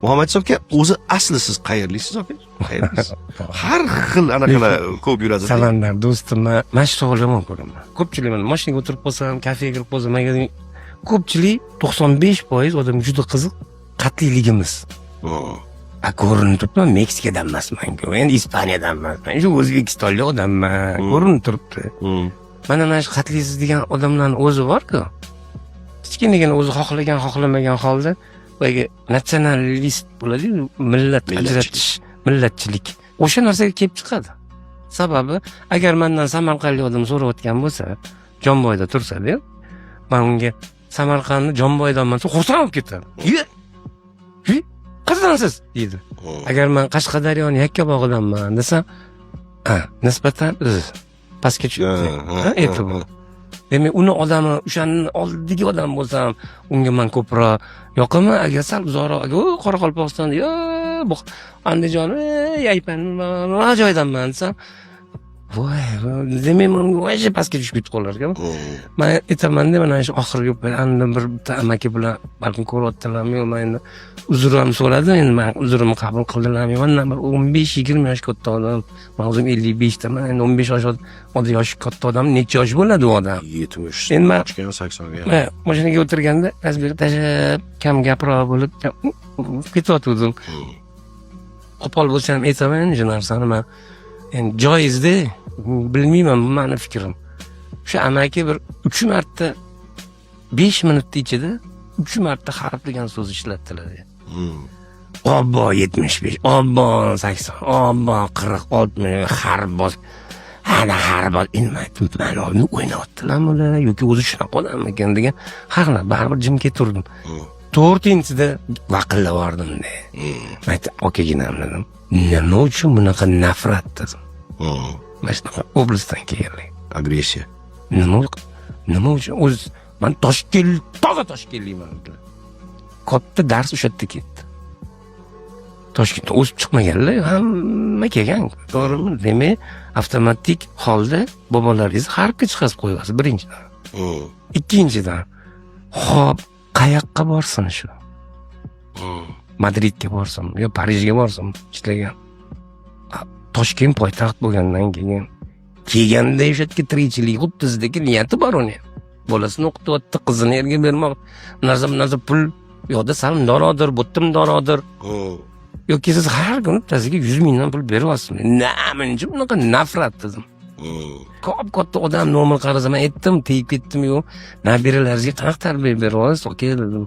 Muhammad aka, o'zi asli siz qayerlisiz, aka? Qayerlisiz? Har xil anaqalar ko'p yuradi. Samandar do'stim, man mana shu savolni yomon ko'raman. Ko'pchilik, mana, mashinaga o'tirib qolsam, kafega kirib qolsam, magazin, ko'pchilik, 95% odam juda qiziq qat'iyligimiz. A, ko'rinib turibdi, man Meksikadan emasmanku, endi Ispaniyadan emasman, shu o'zbekistonlik odamman, ko'rinib turibdi. Mana shu qat'iysiz degan odamlarni o'zi borku, kichkinagina o'zi xohlagan xohlamagan holda boyagi natsionalist bo'ladiyu, millat Millatchilik. ajratish, millatchilik, o'sha narsaga kelib chiqadi. Sababi, agar mandan samarqandlik odam so'rayotgan bo'lsa, Jomboyda tursada, man unga Samarqandni Jomboydanman desa, xursand bo'lib ketadi. "Ye, ye, qayerdansiz?" deydi. Agar man Qashqadaryoni Yakkabog'idanman desam, ha, nisbatan pastga tushib ha, e'tibor. Demak, uni odami, o'shani oldidagi odam bo'lsam, unga man ko'proq yoqaman. Agar sal uzoqroq, agar "O, Qoraqalpog'iston yo bu Andijon, ey, aypan nima joydanman" desam, voy voy, demak, man unga вообще pastga tushib ketib qolar ekan. Man aytamanda, mana shu oxirgi payt andi bir bitta amaki bilan, balkim ko'ryaptilarmi, yo'q, man endi uzr ham so'radim, endi man uzrimni qabul qildilarmi. Mandan bir 15-20 yosh katta odam, man o'zim 55daman, endi 15 yosh odam, yoshi katta odam necha yosh bo'ladi u odam? 70 Endi man ochgan, 80ga. Man mashinaga o'tirganda tasbeh tashlab, kam gaproq bo'lib ketyotgandim. Qo'pol bo'lsa ham aytaman endi shu narsani man. Endi joizda, bilmayman, bu mani fikrim. O'sha amaki bir uch marta, 5 minutni ichida uch marta "harf" degan so'z ishlatdilar. Obbo, 75, obbo, 80, obbo, 40, 60, harf bos, hana harf bos. Endi man aytdim, mani oldimda o'ynayaptilarmi ular yoki o'zi shunaqa odammikan degan har xil, baribir jim ketaverdim. To'rtinchisida vaqillab yubordimda. Man aytdim, "Akaginam," dedim, "nima uchun bunaqa nafrat?" dedim. Mana shunaqa oblastdan kelganlar. Agressiya. Nima uchun o'zi man Toshkent, toza toshkentlikman dedilar. Katta dars o'sha yerda ketdi. Toshkentda o'sib chiqmaganlar hamma kelgan, to'g'rimi? Demak, avtomatik holda bobolaringizni g'arbga chiqazib qo'yasiz, birinchidan. Ikkinchidan, ho'p, qayoqqa borsin shu? Madridga borsin yo Parijga borsin ishlagan. Toshkent poytaxt bo'lgandan keyin kelganda o'sha yerga tirikchilik, xuddi sizdagi niyati bor uni. Bolasini o'qityapti, qizini erga bermoq, narsa bu narsa, pul u yoqda sal mundoqroqdir, bu yerda mundoqroqdir. Yoki siz har kuni bittasiga 100 mingdan pul beryapsiz. Nima bunaqa nafrat dedim. Kop katta odam nomer qarasa, man aytdim, tegib ketdim, yo'q, nabiralaringizga qanaqa tarbiya beryapsiz, aka, dedim.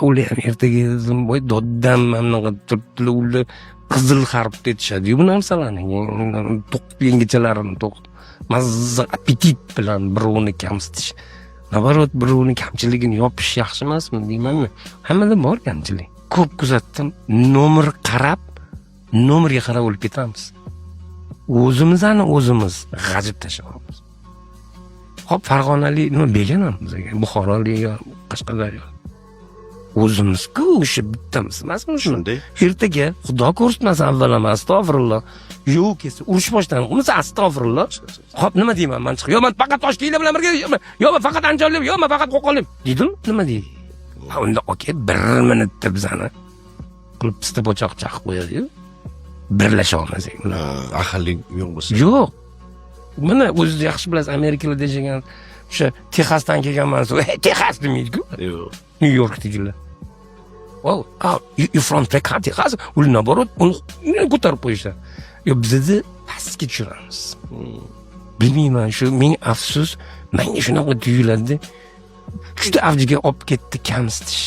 Ular ham ertaga, dedim, voy dodam mana bunaqa turibdilar, ular qizil harfda aytishadiyu bu narsalarni, to'qib, yengachalarini to'qib, mazza appetit bilan birovni kamsitish, наоборот, birovni kamchiligini yopish yaxshi emasmi deymanmi. Hammada bor kamchilik. Ko'p kuzatdim, nomer qarab, nomerga qarab o'lib ketamiz, o'zimizni o'zimiz g'ajib tashlayapmiz. Hop, farg'onalik nima beganam bizga, buxorolik yo Qashqadaryo, o'zimizku o'sha bittamiz emasmi shuni? Shunday. Ertaga, xudo ko'rsatmasin, avval ham, astag'firulloh, yo'q kelsa, urush boshlanib, unisi, astag'firulloh, hop, nima deyman man chiqib? "Yo'q, man faqat toshkentlik bilan birga, yo'q, man faqat andijonlik, yo'q, man faqat qo'qonlik" deydimi, nima deydi? Ha, unda aka, bir minutda bizani qilib pista pochoq chaqib qo'yadiyu, birlasha olmasak ular. Ha, ahillik yo'q bo'lsa. Yo'q, mana o'zingiz yaxshi bilasiz, Amerikalarda yashagan, o'sha Texasdan kelganman desa, "Hey, Texas" demaydiku. Yo'q. Nyu Yorkdagilar, "Oh, oh, you from Texas?" Ular наоборот uni ko'tarib qo'yishadi. Yo, bizada pastga tushiramiz. Bilmayman, shu ming afsus, manga shunaqa tuyuladi, juda avjiga olib ketdi kamsitish.